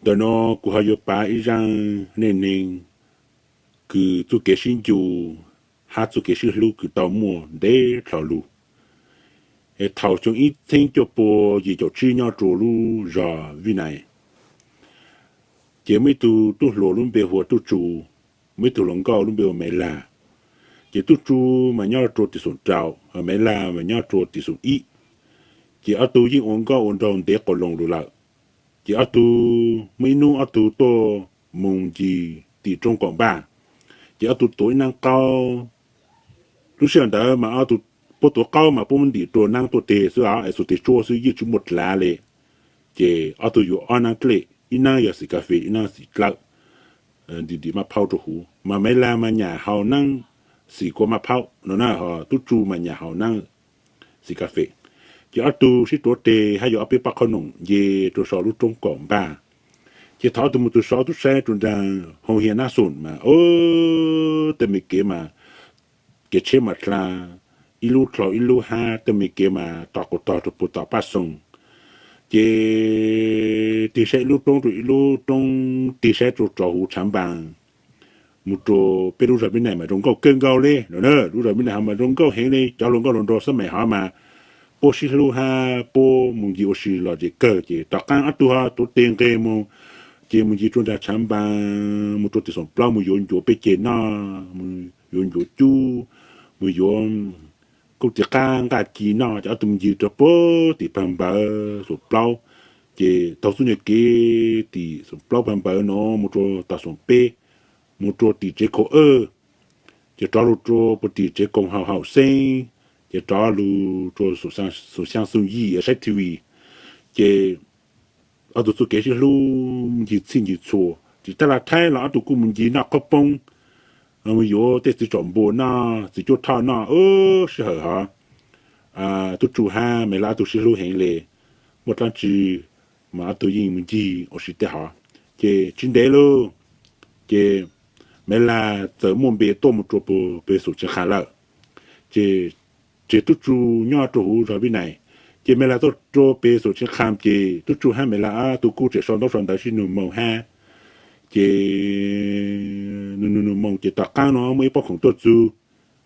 Ntawm no kuv ho yuav pav ib zaj neej neeg kws txuj kev sib ncu hab txuj kev sib hlub kws tau muaj ntev dhau lug, es thaum xyoo ib txheeb cuaj pua yim caum tsib nyob rua lub zog Vib Nais, ces muaj ib tug tub hluas lub npe hu ua Tub Tsu, muaj ib tug hluas nkauj lub npe ua Maiv Lag. Ces Tub Tsu mas nyob rua tim xoom rau, Maiv Lag mas nyob rua tim xoom ib. Ces ob tug yeej ua nkauj ua nraug ntev quas loos lug lawm. Ces ob tug muaj ib nub ob tug tuaj mus ncig tim roob kaum npaj, ces ob tug tuav ib naab qaub. Lub sij hawm ntawd mas puab tuav qaub mas puab muab ntim rua naab tuaj teg xwb os, es xuas teg tsuab xwb yeej tsi muaj dlav le. Ces ob tug yuav ob naab dlej, ib naab yog xim kas fes, ib naab xim dlawb, ntim ntim maj phaub rua huv. Mas Maiv Lag mas nyam haus naab xim kua maj phaub no na, ho Tub Tsu mas nyam haus naab xim kas fes. Ces ob tug sib tuav teg hab yuav ob peb pob qhob noom nce rua sau lub roob kaum npaj. Ces thaum ob tug mus txug sau, ob tug saib rua nraag hoo hia nab xoom mas, o, tej me kev mas kev tsheb mas dlha, ib lub dlhau ib lub hab tej me kev mas tog quas tog rua puag tom paj xoom. Ces tig saib ib lub roob rua ib lub roob, tig saib rua tsov huv tshav npas, mus rua peb lub zog Vib Nais mas zoo nkauj kawg nkaus le no. Lub zog Vib Nais ho mas zoo nkauj heev le, cov hluas nkauj hluas nraug xab maim ho mas puab sib hlub hab puab mus ncig ua si lom zem kawg. Ces tom qaab ob tug ho tuav teg nqeg mus, ces mus ncig rua nraag tshav npas, mus rua tim xoom plaub mus yuav ncuav peb ceg noj, mus yuav ncuav cub, mus yuav kauj tis qab nqaj ci noj. Ces ob tug mus ncig rua puag tim pag npawv xoom plaub, ces taug txuj nyuag kev tim xoom plaub pag npawv no mus rua tom xoom peb, mus rua tim tsev khaum wb, ces rov lug rua puag tim tsev koom haum haum xeeb, ces rov lug rua xoom xyaa xoom yim saib TV. Ces ob tug txuj kev sib hlub ncig txhij ncig txhua, tsis tas le thaib los ob tug kuj mus ncig noj qhob poob, mus yuav tej txiv tsaum npua noj, txiv cuab thoj noj. Sij hawm hov Tub Tsu hab Maiv Lag ob tug sib hlub heev le, muaj dlaab tsi mas ob tug yeej mus ncig ua si tej hov. Ces tsis ntev lug, ces Maiv Lag txawm muaj npe tuaj mus rua puag peg xoom Tsheej Qha lawm. Ces tseg Tub Tsu nyob rua huv zog Vib Nais. Ces Maiv Lag tuaj rua peg xoom Tsheej Qha ces Tub Tsu hab Maiv Lag ob tug kuj tseem sau ntaub sau ntawv sib nug moo hab. Ces nug nug nug moo ces tom qaab no muaj ib pob khoom tuaj txug.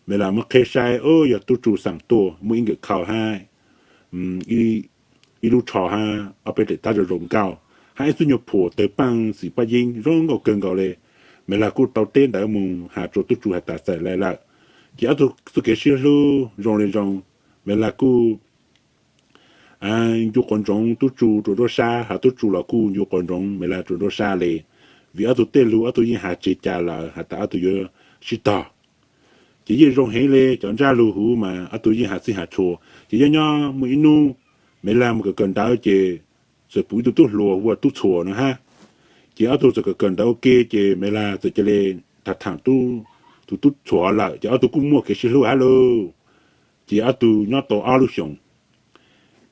Maiv Lag muab qheb saib, o, yog Tub Tsu xaam tuaj, muaj ib nkawm khau hab ib lub tsho hab ob peb daim tab zoo zoo nkauj, hab ib txuj nyuag phuam tawg paaj xim paj yeeb zoo nkauj kawg nkaus le. Maiv Lag kuj tau teb ntawv mus has rua Tub Tsu has tas txais le lawm. Ces ob tug txuj kev sib hlub zoo le zoo, Maiv Lag kuj ncu quas ntsoov Tub Tsu rua nruab sab, hab Tub Tsu los kuj ncu quas ntsoov Maiv Lag rua nruab sab le. Vim ob tug tej lug ob tug yeej has tseg ca lawm has tas ob tug yuav sib tog. Ces yeej zoo heev le, cov ntsab lug huv mas ob tug yeej has txij has txhua. Ces nyob nyob muaj ib nub Maiv Lag mus kawm kawm ntawv ces txawm pum ib tug tub hluas hu ua Tub Txhuas no hab. Ces ob tug txawm kawm kawm ntawv ua ke ces Maiv Lag txawm ca le tham tham tus Tub Txhuas lawm ces ob tug kuj muaj kev sib hlub hab lauj. Ces ob tug nyob tau ob lub xyoos,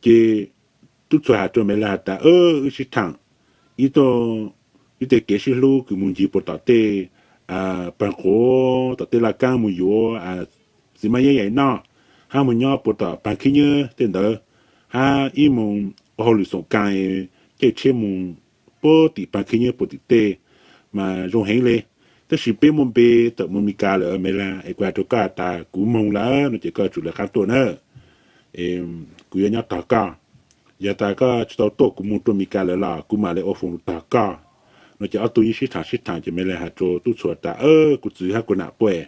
ces Tub Txhuas has rua Maiv Lag has tas, wb sib tham ib tug, ib tej kev sib hlub kws mus ncig puag tom tej paag quav, tom tej laj kaab mus yuav txiv maj yeeb yais noj, hab mus nyob puag tom paag khib nyab tej ntawd, hab ib moos ua hauj lwm xoom kaa, caij tsheb mus puag tim paag khib nyab puag tim tej, mas zoo heev le. Tab sis peb muaj npe tawm mus Mes Kas lawm Maiv Lag, es kuv has rua koj tas kuv moog lawm no ces koj tsum le qaab tuaj na. Kuv yuav nyob tog koj. Yog tas koj tsis tau tuaj kuv moog rua Mes Kas lawm los kuv mam le ua foom lug tog koj no. Ces ob tug yeej sib tham sib tham ces Maiv Lag has rua Tub Txhuas tas, kuv txiv hab kuv nam puab,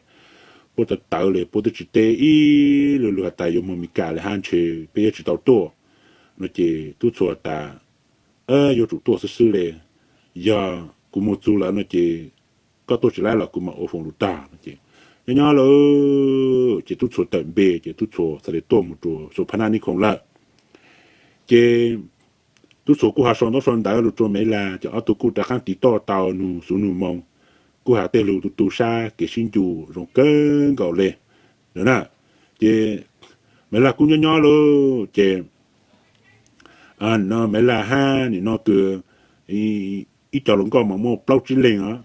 puab tawv tawv le puab twb tsis teb ib lu lug has tas yuav moog Mes Kas le hab ntshe peb yuav tsis tau tuaj no. Ces Tub Txhuas tas, yuav tsum tuaj xwb xwb le. Yog kuv moog txug lawm no ces koj tuaj tsis laib los kuv mam ua foom lug tog no. Ces nyob nyob lawm ces Tub Txhuas tawm npe ces Tub Txhuas txhad le tuaj mus rua Xus Phab Nab Nib Khoom lawm. Ces Tub Txhuas kuj ho sau ntaub sau ntawv lug rua Maiv Lag ces ob tug kuj rov qaab tiv toj tau nug xuv nug moo, kuj has tej lug tu tu sab kev sib ncu zoo kawg nkaus le no na. Ces Maiv Lag kuj nyob nyob lawm ces no Maiv Lag hab nim no kws ib co hluas nkauj mas muaj plaub tsib leeg os.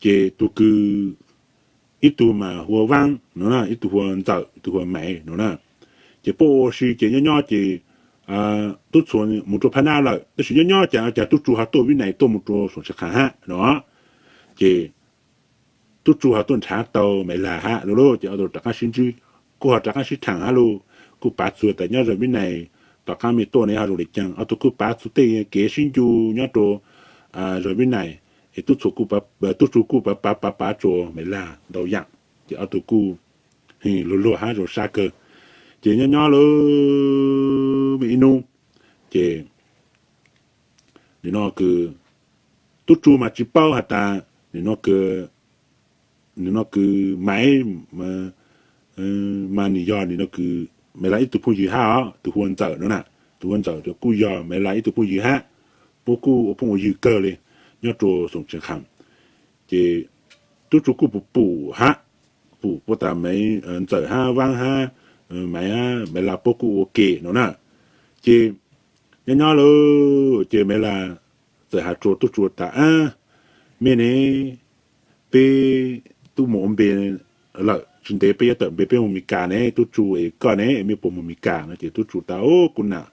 Ces tug kws ib tug mas hu ua Vaab no na, ib tug hu ua Ntxawm, ib tug hu ua Maiv no na. Ces puab ua si ces nyob nyob ces Tub Txhuas mus rau Phab Nab lawm, tab sis nyob nyob cas cas Tub Tsu ho tuaj Vib Nais tuaj mus rau Xoom Tshee Qhas hab no. Ces Tub Tsu ho tuaj nrhav tau Maiv Lag hab lauj. Ces ob tug rov qaab sib ntsib, kuj ho rov qaab sib thaam hab lauj. Kuj pav txug tas nyob zos Vib Nais tom qaab mej tuaj ne ho zoo le caag, ob tug kuj pav txug tej kev sib ncu nyob rau zos Vib Nais. Es Tub Tsu kuj pav pav pav pav rua Maiv Lag ntau yaam, ces ob tug kuj luag luag hab zoo sab kawg. Ces nyob nyob lawm ib nub, ces nim no kws Tub Tsu mas tsi paub has tas nim no kws Maiv, mas nwg yog nim no kws Maiv Lag ib tug phooj ywg hab os, tug hu ua Ntxawm no na. Tug hu ua Ntxawm kuj yog Maiv Lag ib tug phooj ywg hab, puab kuj ua phooj ua ywg kawg le nyob rua Xoom Tshee Qhas. Ces Tub Tsu kuj pum pum hab, pum puab tas Maiv, Ntxawm hab Vaab hab Maiv, Maiv Lag puab kuj ua ke no na. Ces nyob nyob lawm ces Maiv Lag txawm has rua Tub Tsu tas, Ab, mej ne, peb tub mus ua npe lawm, tsi ntev peb yuav tawm npe peb mus Mes Kas ne, Tub Tsu es koj ne mej puas mus Mes Kas no? Ces Tub Tsu tas, Kuv nam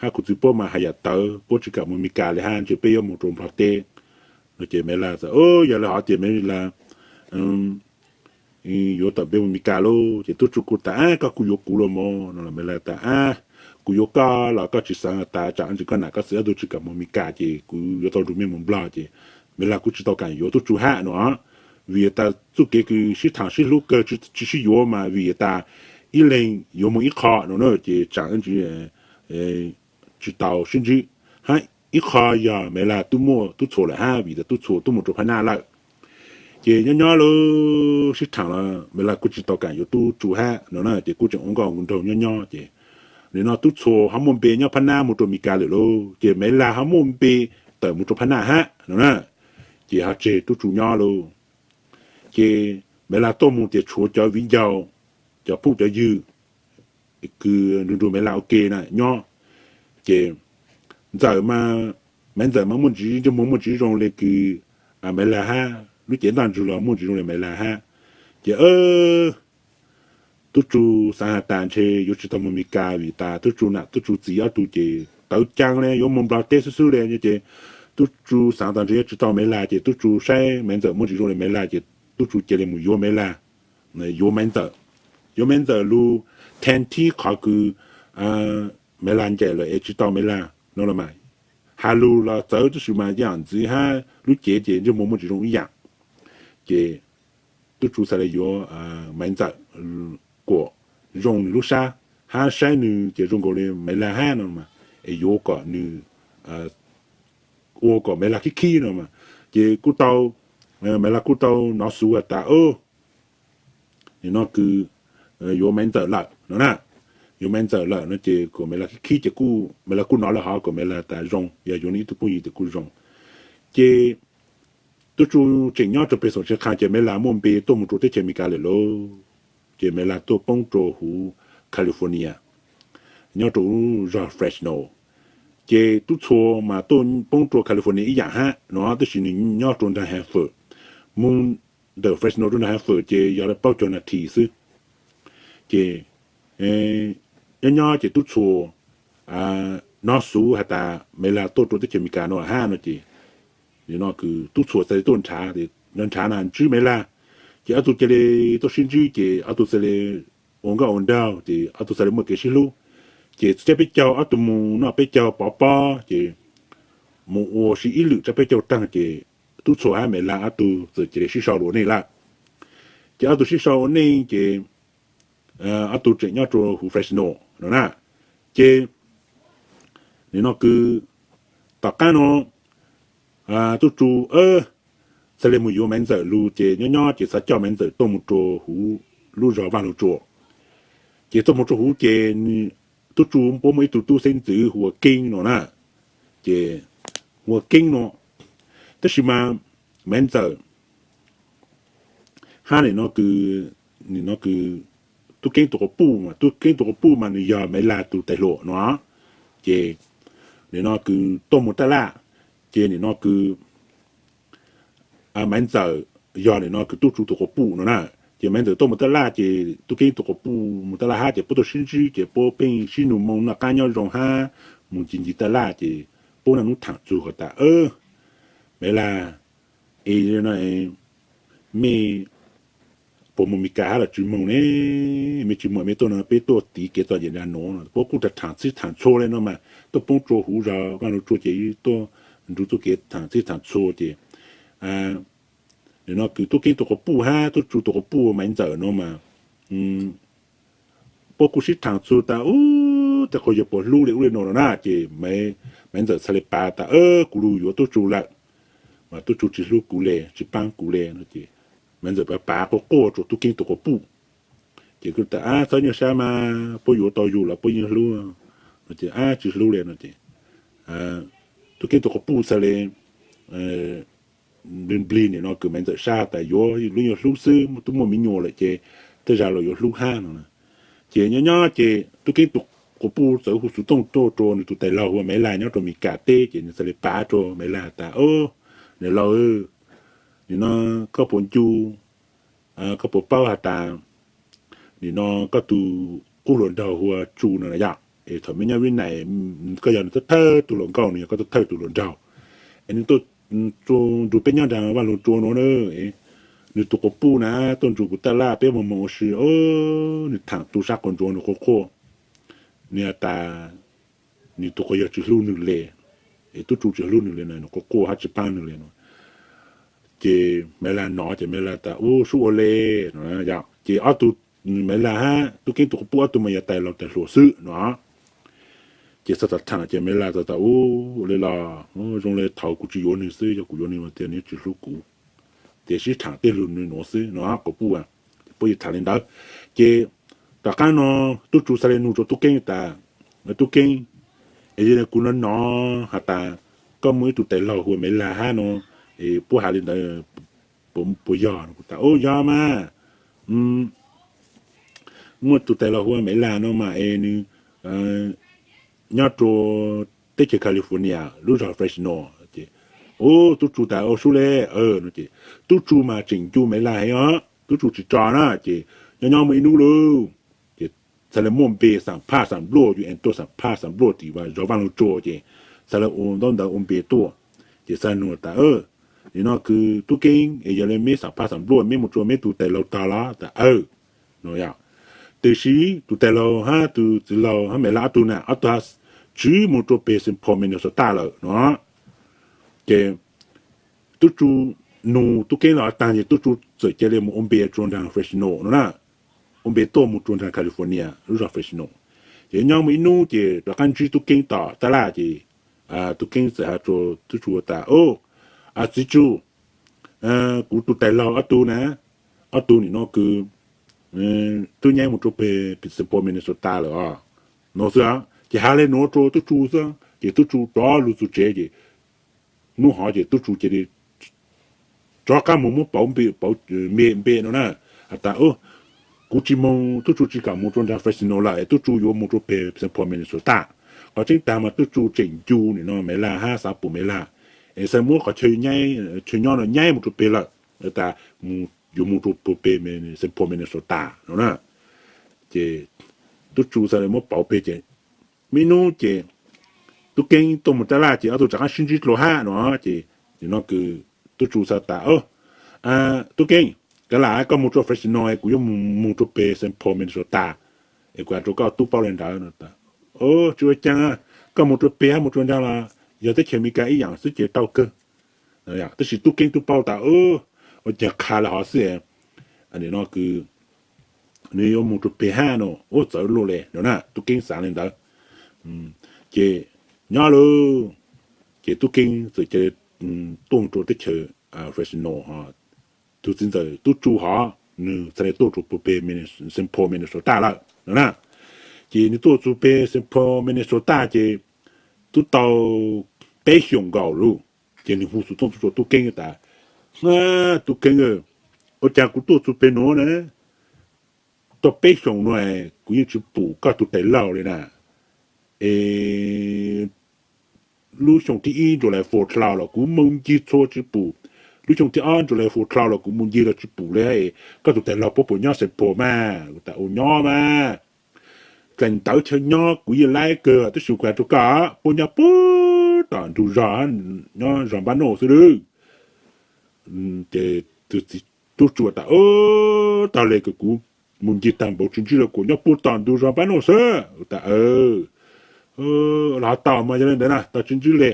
hab kuv txiv puab mas has yaam tawv, puab tsi kam mus Mes Kas le hab, ntshe peb yuav mus rua Nplog teb no. Ces Maiv Lag tas, Yog le hov ces Maiv Lag yuav tawm npe mus Mes Kas lauj. Ces Tub Tsu kuj tas, Ab, koj kuj yuav kuv los mas no los? Maiv Lag tas, Ab, kuv yuav koj los koj tsi xaav tas tsam ntsis koj nam koj txiv ob tug tsi kam mus Mes Kas ces kuv yuav tau nrug mej mus Nplog. Ces Maiv Lag kuj tsi tau kam yuav Tub Tsu hab no, vim tas txuj kev kws sib thaam sib hlub kawg tsi sib yuav mas vim tas ib leeg yuav mus ib qho no na, ces tsam ntsis tsi tau sib ntsib. Hab ib qho yog Maiv Lag tub muaj Tub Txhuas lawm hab, vim tas Tub Txhuas tub mus rua Phab Nab lawm. Ces nyob nyob lawm sib thaam los Maiv Lag kuj tsi tau kam yuav Tub Tsu hab no na, ces kuj tseem ua nkauj nraug nyob nyob ces nim no Tub Txhuas ho muaj npe nyob Phab Nab mus rua Mes Kas lawm lauj, ces Maiv Lag ho muaj npe tawm mus rua Phab Nab hab no na. Ces ho tseg Tub Tsu nyob lauj. Ces Maiv Lag tuaj mus ces tshuav cov viv ncaus, cov phooj cov ywg kws nrug nrug Maiv Lag ua ke na nyob. Ces Ntxawm, Maiv Ntxawm mas muaj ntsis ntsej muag muaj ntsis zoo le kws Maiv Lag hab, lub cev ntaj ntsug los muaj ntsis zoo le Maiv Lag hab. Ces Tub Tsu xaav has tas ntshe yuav tsi tau mus Mes Kas vim tas Tub Tsu nam Tub Tsu txiv ob tug ces tawv caa le yuav mus Nplog teb xwb xwb le. Ces Tub Tsu xaav tas ntshe yuav tsi tau Maiv Lag, ces Tub Tsu saib Maiv Ntxawm muaj ntsis zoo le Maiv Lag ces Tub Tsu cia le mus yuav Maiv Lag, yuav Maiv Ntxawm, yuav Maiv Ntxawm lug then thib qhov kws Maiv Lag ncaim lawm es tsi tau Maiv Lag no los mas. Has lug los txawv tab sis mas yaam ntxiv hab lub cev ces ntsej muag muaj ntsis zoo ib yaam. Ces Tub Tsu xaav le yuav Maiv Ntxawm kuas zoo nwg lub sab hab saib nwg ces zoo nkaus le Maiv Lag hab no, es yuav kom nwg ua kom Maiv Lag khib khib no mas. Ces kuj tau, Maiv Lag kuj tau nov xuv has tas, nim no kws yuav Maiv Ntxawm lawm no na, yuav Maiv Ntxawm lawm no ces kom Maiv Lag khib khib ces kuj Maiv Lag kuj nov le hov kom Maiv Lag tas zoo, yog yuav nwg ib tug phooj ywg ces kuj zoo. Ces Tub Tsu tseem nyob rua peg Xoom Tshee Qhas ces Maiv Lag muaj npe tuaj mus rua teb chaws Amelikas lawm lauj. Ces Maiv Lag tuaj poob rua huv California, nyob rua zog Fresno. Ces Tub Txhuas mas tuaj poob rua California ib yaam hab no, tab sis nwg nyob rua nraag Hanford, moog ntawm Fresno rua nraag Hanford ces yog le plaub caug nas this xwb. Ces nyob nyob ces Tub Txhuas nov xuv has tas Maiv Lag tuaj rua teb chaws Amelikas no hab no ces, nim no kws Tub Txhuas xaav le tuaj nrhav, nrhav na ntsib Maiv Lag, ces ob tug ca le tuaj sib ntsib ces ob tug xaav le ua nkauj ua nraug ces ob tug xaav le muaj kev sib hlub. Ces txug tsab peb caug ob tug mus noj peb caug pov pob ces mus ua si ib lwm tsab peb caug taag ces Tub Txhuas hab Maiv Lag ob tug txawm ca le sib sau lug ua neej lawm. Ces ob tug sib sau ua neej ces ob tug tseem nyob rua huv Fresno no na. Ces nim no kws tom qaab no Tub Tsu xaav le mus yuav Maiv Ntxawm lug ces nyob nyob ces xaav coj Maiv Ntxawm tuaj mus rua huv lub zog Vaj Lug Tsua. Ces tuaj mus rua huv ces Tub Tsu puab muaj ib tug tub xeeb ntxwv hu ua Keeb no na. Ces hu ua Keeb no, tab sis mas Maiv Ntxawm hab nim no kws, nim no kws Tub Keeb tug quas puj mas, Tub Keeb tug quas puj mas nwg yog Maiv Lag tug tais hluas no. Ces nim no kws tuaj mus taj laj, ces nim no kws Maiv Ntxawm yog nim no kws Tub Tsu tug quas puj no na. Ces Maiv Ntxawm tuaj mus taj laj ces Tub Keeb tus quas puj mus taj laj hab ces puab tuaj sib ntsib ces puab pheej sib nug moo noj qab nyob zoo hab mus ncig ncig taj laj ces puab naj nub thaam txug has tas, Maiv Laj, es mej puas moog Mes Kas hab los tsi moog ne? Mej tsi moog mej tuaj no peb tuaj tiv kev txom nyem nraag nuav. Puab kuj thaam txhij thaam txhua le no mas tuaj poob rua huv zog Vaaj Lug Tsua ces tuaj nrug txuj kev thaam txhij thaam txhua ces nim no kws Tub Keeb tus quas puj hab Tub Tsu tus quas puj Maiv Ntxawm no mas puab kuj sib thaam txhua tas ub tej qhov yog puas hlub le ub le no los na ces Maiv Ntxawm txhad le pav tas, Kuv lug yuav Tub Tsu lawm, mas Tub Tsu tsi hlub kuv le tsi paab kuv le no ces Maiv Ntxawm pav pav quaj quaj rua Tub Keeb tus quas puj. Ces kuj tas, Txhob nyuaj sab mas, puab yuav tau yug los puab yeej hlub no ces, Tsi hlub le no ces Tub Keeb tus quas puj txhad le nplig nplig nim no kws Maiv Ntxawm sab tas yuav lub nyuag hlub xwb, tub muaj me nyuam lawm ces tej zag los yuav hlub hab no. Ces nyob nyob ces Tub Keeb tus quas puj txawm hu xov tooj tuaj rua nwg tus tais laug hu ua Maiv Laj nyob rua Mes Kas teb ces nwg txhad le pav rua Maiv Laj tas, Niam laug, nim no koj puas ncu, koj puas paub has tas nim no koj tus qub hluas nraug hu ua Tsu no yog, es thaum mej nyob Vib Nais koj yog nwg thawj thawj tug hluas nkauj, nwg yog koj thawj thawj tug hluas nraug, es nwg tuaj nrug peb nyob nraag Vaaj Lug Tsua nuav na, nwg tus quas puj na tuaj nrug kuv taj laj peb moog moog ua si, nwg thaam tu sab quas ntsuav nwg quaj quaj, nwg has tas nwg tus quas yawg tsi hlub nwg le, es Tub Tsu tsi hlub nwg le, nwg quaj quaj hab tsi paab nwg le no. Ces Maiv Laj nov ces Maiv Laj tas, Ub, sub ua le no. Ces ob tug, Maiv Laj hab Tub Keeb tus quas puj ob tug mas yog tais laug tais hluas xwb no. Ces txhad thaam thaam ces Maiv Laj tas tas, Ub, ua le los zoo le thaum kuv tsi yuav nwg xwb, yog kuv yuav nwg mas tias nwg tsi hlub kuv, tias sib thaam tej lug nwg nuav xwb no quas puj. Puab yeej thaam le ntawd. Ces tom qaab no Tub Tsu txhad le nug rua Tub Keeb tas, Tub Keeb, es kuv nov nov has tas koj muaj ib tug tais laug hu ua Maiv Laj hab no, es puab has le ntawd puas yog? Kuv tas, Ub, yog mas, muaj tug tais laug hu ua Maiv Laj no mas es nwg nyob rua teb chaws California lub zog Fresno. Ces Tub Tsu tas, Ua sub le no ces Tub Tsu mas tseem ncu Maiv Laj heev os, Tub Tsu tsis tso na. Ces nyob nyob muaj ib nub lauj, ces txhad le muaj npe xaam phaj xaam npluaj, yus es tuaj xaam phaj xaam npluaj tim zog Vaaj Lug Tsua ces txhad le ua ntaub ntawv ua npe tuaj. Ces txhad nug tas, Nim no kws Tub Keeb es yog le meb xaam phaj xaam npluaj meb mus rua meb tug tais laug tog los? Tas, Aw, no yog. Tiam sis tus tais laug hab tus txiv laug hab Maiv Laj ob tug na ob tug hab tsi mus rua peg Saint Paul Minnesota lawm no. Ces Tub Tsu nug Tub Keeb los taag ces Tub Tsu txawm ca le mus ua npe rua nraag Fresno no na, ua npe tuaj mus rua nraag California lub zog Fresno. Ces nyob muaj ib nub ces rov qaab ntsib Tub Keeb tom taj laj ces Tub Keeb txawm has rua Tub Tsu tas, Txiv Tsu, kuv tus tais laug ob tug na, ob tug nim no kws twb nyaib mus rua peg Saint Paul Minnesota lawm os, no xwb. Ces has le nuav rua Tub Tsu xwb ces Tub Tsu rov lug txug tsev ces nub hov ces Tub Tsu cia li rov qaab mus muab pauv npe no na, has tas, Kuv tsis moog, Tub Tsu tsis kam mus rua nraag Fresno lawm, Tub Tsu yuav mus rua peg Saint Paul Minnesota. Qhov tseeb taag mas Tub Tsu tseem ncu nim no Maiv Laj hab xaav pum Maiv Laj, es txhad muab qhov chaw nyob no nyaib mus rua peg lawm, tas yuav mus rua peg Saint Paul Minnesota no na. Ces Tub Tsu txhad le muab pauv peg ces muaj ib nub ces Tub Keeb tuaj mus taj laj ces ob tug rov qaab sib ntsib dlua hab no. Ces nim no kws Tub Tsu txhad tas, Tub Keeb, kav lam koj mus rua Fresno es kuv yuav mus rua peg Saint Paul Minnesota, es kuv has rua koj tub paub le ntawd no. Tsis ua caag, koj mus rua peg hab mus rua nraag los yog teb chaws Amelikas ib yaam xwb ces tau kawg. Tab sis Tub Keeb tub paub tas ua caag qha le hov xwb, nim no kws nwg yuav mus rua peg hab no ua txawv luaj le no na, Tub Keeb xaav le ntawd. Ces nyob lauj, ces Tub Keeb txawm ca le tuaj rua teb chaws Fresno, tug txiv ntxawm Tub Tsu hov nwg txhad le tuaj rua peg Saint Paul Minnesota lawm no na. Ces nwg tuaj txug peg Saint Paul Minnesota ces tub tau peb xyoos nkaus lauj, ces nwg hu xov tooj tuaj rua Tub Keeb tas, Tub Keeb, ua caag kuv tuaj txug peg nuav na, tau peb xyoos nuav kuv yeej tsis pum koj tug tais laug le na, es lub xyoo thib ib nrug lais four twelve los kuv moog ncig txhua tsis pum, lub xyoo thib ob nrug le hu dlhau los kuv mus ncig los tsis pum le, koj tus tij laug puab puas nyob Xeem Phos mas? Kuv tas ua nyob mas, dlaim ntawv chaw nyob kuv yeej laib kawg, tab sis kuv has rua koj, puab nyob puag tom ntug zog, nyob zog npab noj xwb lawm. Ces tub tsuj tas, tag le kuv mus ncig tag npaum tsis ntsib le, kuv nyob puag tom ntug zog npab noj xwb. Kuv tas, los tau mas yog le ntawd na, tau tsis ntsib le.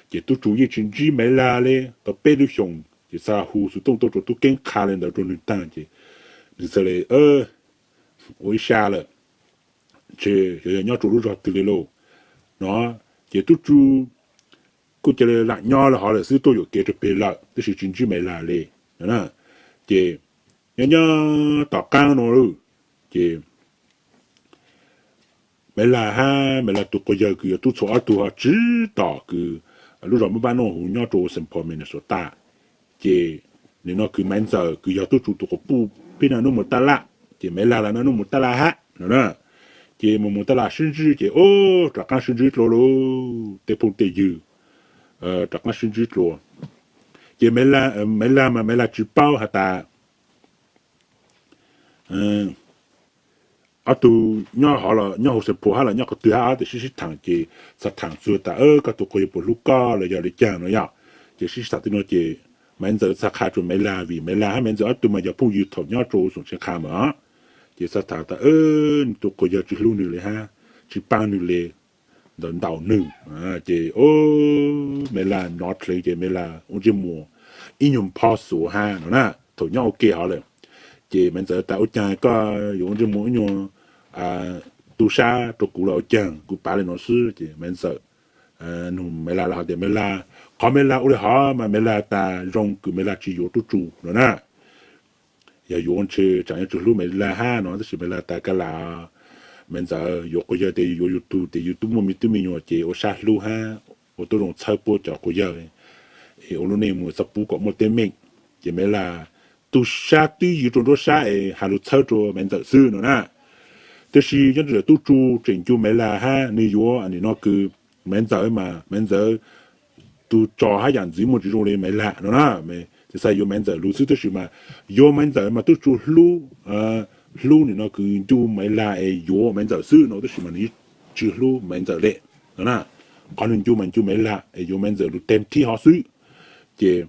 Ces tub tsuj yeej tsis ntsib Maiv Lag le tau peb lub xyoos, ces txhaj hu xov tooj tuaj rua tub Keeb qha le ntawd rua nwg taag, ces nwg txhaj le ua ib sab lawm, ntshe yog nyob rua lub zog twg le lauj no. Ces tub tsuj kuj ca le lam nyob le hov lawm xwb, tuaj yuam kev rua peg lawm, tab sis tsis ntsib Maiv Lag le. Ces nyob nyob tom qaab nuav lawm, ces Maiv Lag hab Maiv Lag tug quas yawg kws yog tub txhua ob tug ho tsib tom kws lub zog npab noj huv nyob rua Xeem Phos Minnesota. Ces nim no kws Maiv Ntxawm kws yog tub tsuj tug quas puj pib naj nub mus taj laj, ces Maiv Lag los naj nub mus taj laj hab no na. Ces mus mus taj laj sib ntsib ces rov qaab sib ntsib dlua lawm, tej phooj tej ywg rov qaab sib ntsib dlua. Ces Maiv Lag mas Maiv Lag tsis paub has tas ob tug nyob hov los nyob huv Xeem Phos hab los nyob qhov twg hab, tab sis sib thaam ces txhaj thaam txug tas koj tug quas yawg puas hlub koj los yog le caag no yog. Ces sib thaam tej nuav ces Maiv Ntxawm txhaj qha rua Maiv Lag, vim Maiv Lag hab Maiv Ntxawm ob tug mas yog phooj ywg thaum nyob rua xoom Tsheej Qha mas. Ces txhaj thaam tas nws tug quas yawg tsis hlub nws le hab, tsis paab nws le ntawm ntaus nws. Ces Maiv Lag nov dlev ces Maiv Lag ua ntsej muag ib nyuag phob xuav hab no na, thaum nyob ua ke hov lawm. Ces Maiv Ntxawm tas ua caag koj yuav ua ntsej muag ib nyuag tu sab rua kuv los ua caag, kuv pav le nuav xwb. Ces Maiv Ntxawm nug Maiv Lag le hov tias Maiv Lag, qhov Maiv Lag ua le hov mas Maiv Lag tas zoo kws Maiv Lag tsis yuav tub tsuj no na. Yog yuav ntshe tsaam yuav tsis hlub Maiv Lag hab no, tab sis Maiv Lag tas koj lam, Maiv Ntxawm yuav quas yawg tes yuav yus tug tes yus tub muaj me tub me nyuam ces ua sab hlub hab ua tub zoo txhawb puab cov quas yawg, es ua lub neej mus txhob pub kom muaj teeb meem. Ces Maiv Lag tu sab twb ywv rua nruab sab es has lug txhawb rua Maiv Ntxawm xwb no na. Tab sis nyob ntawm tub tsuj tseem ncu Maiv Lag hab nws yuav nim no kws Maiv Ntxawm mas Maiv Ntxawm tug tso hab yam ntxiv muaj tsis zoo le Maiv Lag no na. Ces xav yuav Maiv Ntxawm lug xwb, tab sis mas yuav Maiv Ntxawm mas tub tsuj hlub, hlub nim no kws ncu Maiv Lag es yuav Maiv Ntxawm xwb no, tab sis mas nws tsis hlub Maiv Ntxawm le no na. Qhov nws ncu mas ncu Maiv Lag es yuav Maiv Ntxawm lug teg thib hov xwb. Ces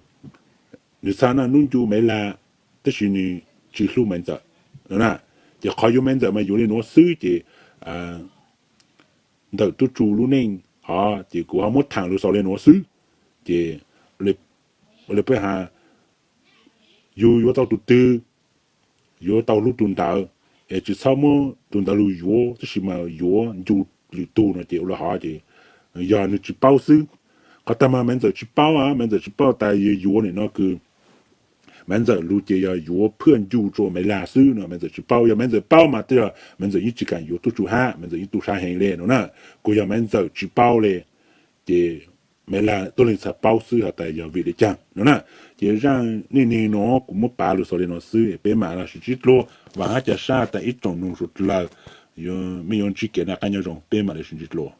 nws txhaj naj nub ncu Maiv Lag, tab sis nws tsis hlub Maiv Ntxawm no na. Ces qhov yuav Maiv Ntxawm mas yuav le nuav xwb ces ntawm tub tsuj lub neej hov ces kuv ho muab thaam lug xaus le nuav xwb. Ces le peb has, yus yuav tau tug twg, yuav tau hlub tug ntawd, es tsis txhob muab tug ntawd lug yuav, tab sis mas yuav ncu lwm tug no ces ua le hov ces yog nws tsis paub xwb. Qhov tag mas Maiv Ntxawm tsis paub, Maiv Ntxawm tsis paub tas yuav yuav nim no kws Maiv Ntxawm lug ces yog yuav phwaj ncu rua Maiv Lag xwb no Maiv Ntxawm tsis paub. Yog Maiv Ntxawm paub mas twb yog Maiv Ntxawm yeej tsis kam yuav tub tsuj hab, Maiv Ntxawm yeej tu sab heev le no na. Kuj yog Maiv Ntxawm tsis paub le, ces Maiv Lag tuab leeg txhaj paub xwb has tas yog vim le caag no na. Ces zaaj neej neeg nuav kuv muab pav lug xaus le nuav xwb, peb mam le sib ntsib dlua. Vaam hab ca sab tas ib tsoom noog suav dlawg, mej yuav ntsib kev noj qaab nyob zoo, peb mam le sib ntsib dlua.